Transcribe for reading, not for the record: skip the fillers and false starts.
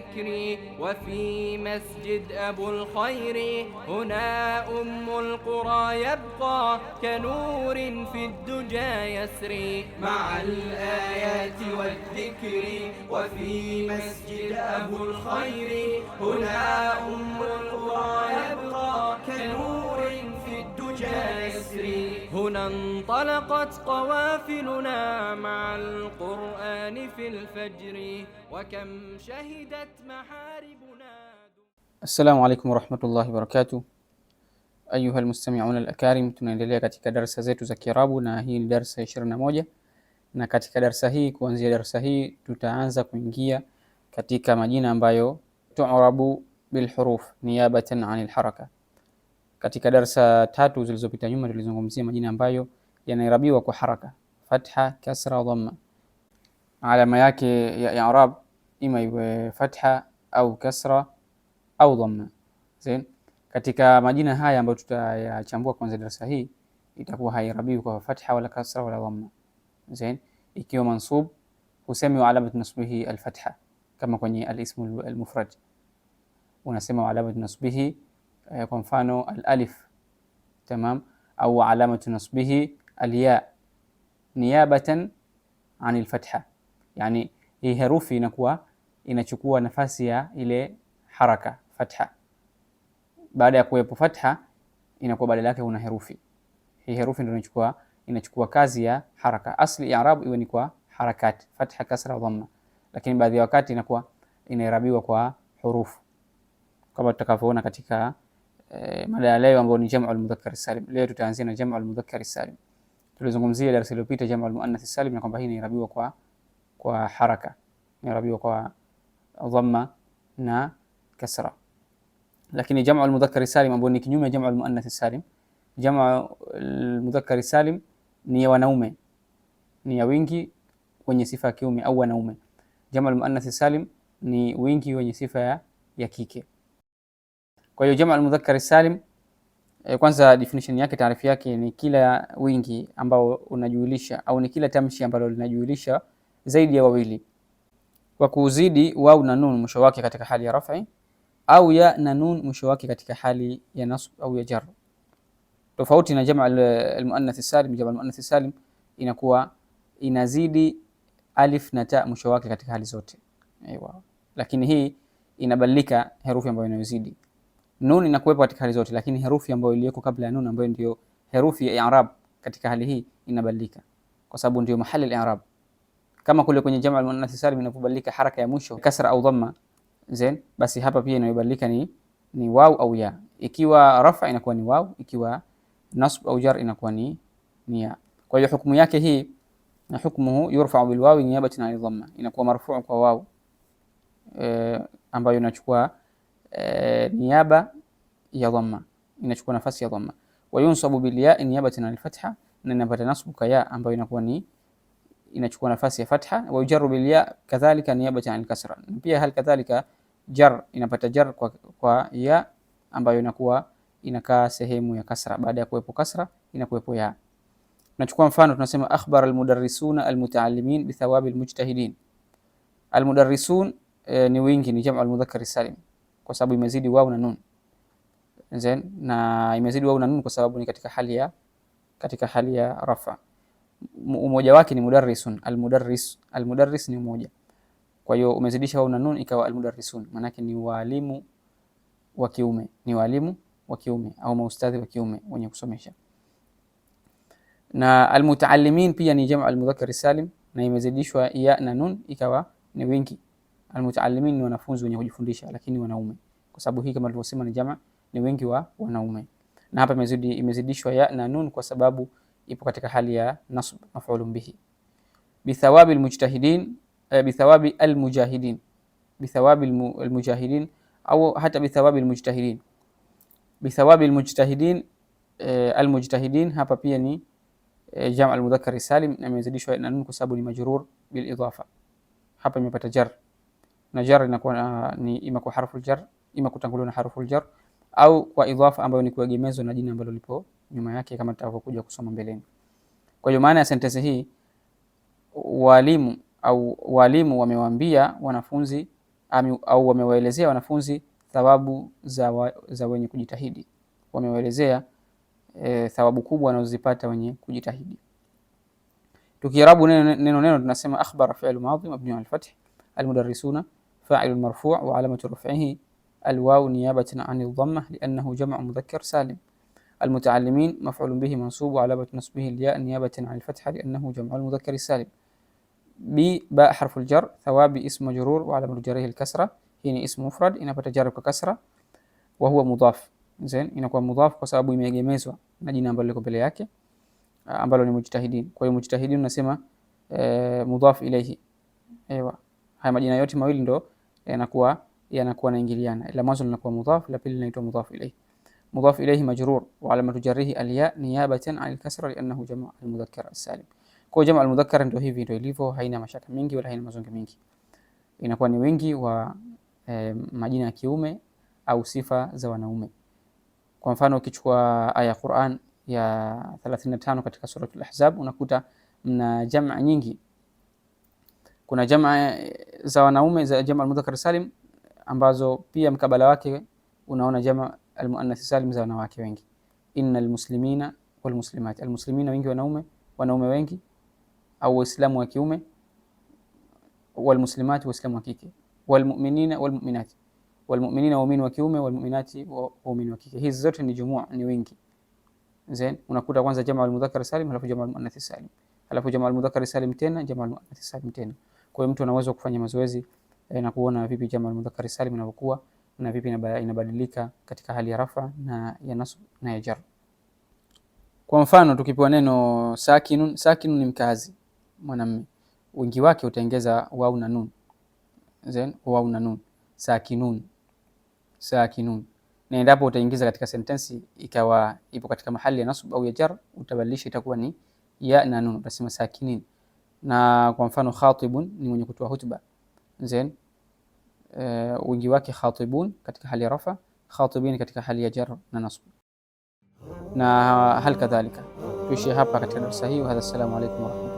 الذكر وفي مسجد أبو الخير هنا أم القرى يبقى كنور في الدجى يسري مع الآيات والذكر وفي مسجد أبو الخير هنا أم القرى يبقى كنور في الدجى يسري هنا انطلقت قوافلنا مع القرآن في الفجر وكم شهدت محاربنا. Assalamu alaikum warahmatullahi wabarakatuh. Ayuha almustami'una alakarim, tunaendelea katika darsa zetu za Kiarabu na hii ni darsa ya 21, na katika darsa hii, kuanzia darsa hii tutaanza kuingia katika majina ambayo tu'rabu bilhuruf niyabatan anil haraka. Katika darsa tatu zilizopita nyuma tulizungumzia majina ambayo yanairabiwa kwa haraka: fatha, kasra, dhamma. Alama yake ya i'rab ima iwe fatha au kasra au dhamma. Zain, katika majina haya ambayo tutayachambua kwanza darasa hii itakuwa hairabiwi kwa fatha wala kasra wala dhamma. Zain, ikiwa mansub husemi wa alamatu nasbihi alfatha, kama kwenye alismu almufrad unasema wa alamatu nasbihi kwa mfano alalif, tamam, au alamatu nasbihi alya niyabatan an alfatha, yani hii herufi inakuwa inachukua nafasi ya ile haraka fatha. Baada ya kuwepo fatha, inakuwa badala yake kuna herufi. Hii herufi ndio inachukua kazi ya haraka. Asli i'rab iwe ni kwa harakat fatha, kasra, dhamma, lakini baadhi ya wakati inakuwa inairabiwa kwa hurufu kama tutakavyoona katika mada ya leo ambayo ni jamu al-mudhakkar salim. Leo tutaanzia na jamu al-mudhakkar salim. Tulizungumzia darasa iliyopita jamu al-muannath salim, na kwamba hii inairabiwa kwa haraka, inairabiwa kwa dhamma na kasra. Lakini jamu al-mudhakkar salim ambayo ni kinyume jamu al-muannath salim, jamu al-mudhakkar salim ni ya wanaume, ni ya wingi wenye sifa ya kiume au wanaume. Jamu al-muannath salim ni wingi wenye sifa ya kike. Kwa hiyo jamu al-mudhakkar salim, kwanza definition yake, taarifu yake ni kila wingi ambao unajulisha au ni kila tamshi ambalo linajulisha zaidi ya wawili kwa kuzidi wau na nun mwisho wake katika hali ya raf'i au ya na nun mwisho wake katika hali ya nasb au ya jar. Tofauti na jamu al-muannath salim, jamu al-muannath salim inakuwa inazidi alif na ta mwisho wake katika hali zote. Aiwa. Lakini hii inabadilika herufi ambayo inayozidi. Nun inakuwepo katika hali zote, lakini herufi ambayo iliyoko kabla ya nun ambayo ndio herufi ya i'rab katika hali hii inabadilika kwa sababu ndio mahali al-i'rab. Kama kule kwenye jamu al-muannath salim inapobadilika haraka ya mwisho kasra au dhamma, zain, basi hapa pia inayobadilika ni waw au ya. Ikiwa rafa inakuwa ni waw, ikiwa nasb au jar inakuwa ni ya. Kwa hiyo hukumu yake hii na hukmuhu yurfa'u bil wawi niyabatan an dhamma, inakuwa marfuu kwa waw ambayo inachukua niaba ya dhamma, inachukua nafasi ya dhamma. Wa yunsabu bil ya niyabatan an fatha, na inapata nasbu kwa ya ambayo inakuwa ni inachukua nafasi ya fatha. Wa yujarru bil ya kadhalika niyabatan an kasra, pia hal kadhalika jar inapata jar kwa ya ambayo inakuwa inakaa sehemu ya kasra. Baada ya kuwepo kasra inakuwepo ya. Tunachukua mfano, tunasema akhbara almudarrisuna almutaallimin bithawabi almujtahidin. Almudarrisun ni wingi, ni jamu almudhakkar salim kwa sababu imezidi waw na nun. Then, na imezidi waw na nun kwa sababu ni katika hali ya rafa. Umoja wake ni mudarrisun, almudarris, almudarris ni umoja. Kwa hiyo umezidisha waw na nun ikawa almudarrisun, maana yake ni walimu wa kiume, ni walimu wa kiume au maustadhi wa kiume wenye kusomesha. Na almutaallimin pia ni jamu almudhakkar salim na imezidishwa ya na nun ikawa ni wingi. Almutaallimin ni wanafunzi wenye kujifundisha, lakini wanaume, kwa sababu hii kama tulivyosema ni jamaa, ni wingi wa wanaume. Na hapa imezidishwa ya na nun kwa sababu ipo katika hali ya nasb, maf'ulun bihi. Bithawabi almujtahidin, bithawabi almujahidin, bithawabi almujahidin au hata bithawabi almujtahidin. Bithawabi almujtahidin, almujtahidin hapa pia ni jamu almudhakkar salim na imezidishwa na nun kwa sababu ni majrur bil idafa. Hapa imepata jar na jar inakuwa ni ima kwa harfu jar, ima kutanguliwa na harfu jar au kwa idafa ambayo ni kuegemezwa na jina ambalo lipo nyuma yake kama tutavyokuja kusoma mbeleni. Kwa hiyo maana ya sentensi hii, walimu au walimu wamewaambia wanafunzi au wamewaelezea wanafunzi thawabu za wenye kujitahidi. Wamewaelezea thawabu kubwa wanazozipata wenye kujitahidi. Tukiarabu neno neno, neno tunasema akhbara fi'lu madhi mabni ala al-fath, almudarrisuna fa'il marfu' wa alamatu raf'ihi alwaw niyabatan an ad-dhamma li'annahu jam'u mudhakkar salim. المتعلمين مفعول به منصوب وعلامة نصبه الياء نيابة عن الفتحة لأنه جمع المذكر السالم. ب باء حرف الجر، ثواب اسم مجرور وعلامة جره الكسرة. Hii ni ismu mufrad inapata jar kwa kasra, wa huwa mudhaf. Zain inakuwa mudhaf kwa sababu imeegemezwa na jina ambalo liko mbele yake ambalo ni mujtahidin. Kwa hiyo mujtahidin unasema mudhaf ilayhi. Ewa, haya majina yote mawili ndo yanakuwa yanaingiliana. La mwanzo linakuwa mudhaf, la pili linaitwa mudhaf ilayhi. Mudhaf ilayhi majrur wa alamatu jarrihi alya niyabatan an alkasra liannahu jamu almudhakkar alsalim. Kwa hiyo jamu almudhakkar ndio hivi ndio ilivyo, haina mashaka mingi wala haina mazonge mingi. Inakuwa ni wingi wa majina ya kiume au sifa za wanaume. Kwa mfano ukichukua aya ya Qur'an ya 35 katika suratul Ahzab unakuta mna jamaa nyingi. Kuna jamaa za wanaume za jamaa almudhakkar salim ambazo pia mkabala wake unaona jamaa almuannath salim za wanawake wengi. Innal muslimina wal muslimat, almuslimina wengi wanaume, wanaume wengi au waislamu wa kiume, wal muslimat waislamu wa kike, wal mu'minina wal mu'minat, wal mu'minina waumini wa kiume, wal mu'minati waumini wa kike. Hizi zote ni jumua, ni wingi. Zain unakuta kwanza jamaa almudhakkar salim, halafu jamaa almuannath salim, halafu jamaa almudhakkar salim tena jamaa almuannath salim tena. Kwa hiyo mtu anaweza kufanya mazoezi na kuona vipi jamaa almudhakkar salim inavyokuwa na vipi inabadilika katika hali ya rafa na ya nasb na ya jar. Kwa mfano tukipewa neno sakinun, sakinun ni mkazi mwanamume, wingi wake utaongeza wau na nun. Zain wau na nun, sakinun, sakinun. Na endapo utaingiza katika sentensi ikawa ipo katika mahali ya nasb au ya jar, utabadilisha itakuwa ni ya na nun, utasema sakinin. Na kwa mfano khatibun ni mwenye kutoa hutuba. Zain wingi wake khatibun katika hali ya rafa, khatibin katika hali ya jar na nasb na hal kadhalika. Tuishie hapa katika darasa hii. Wa hadha, assalamu alaykum wa rahmatullahi.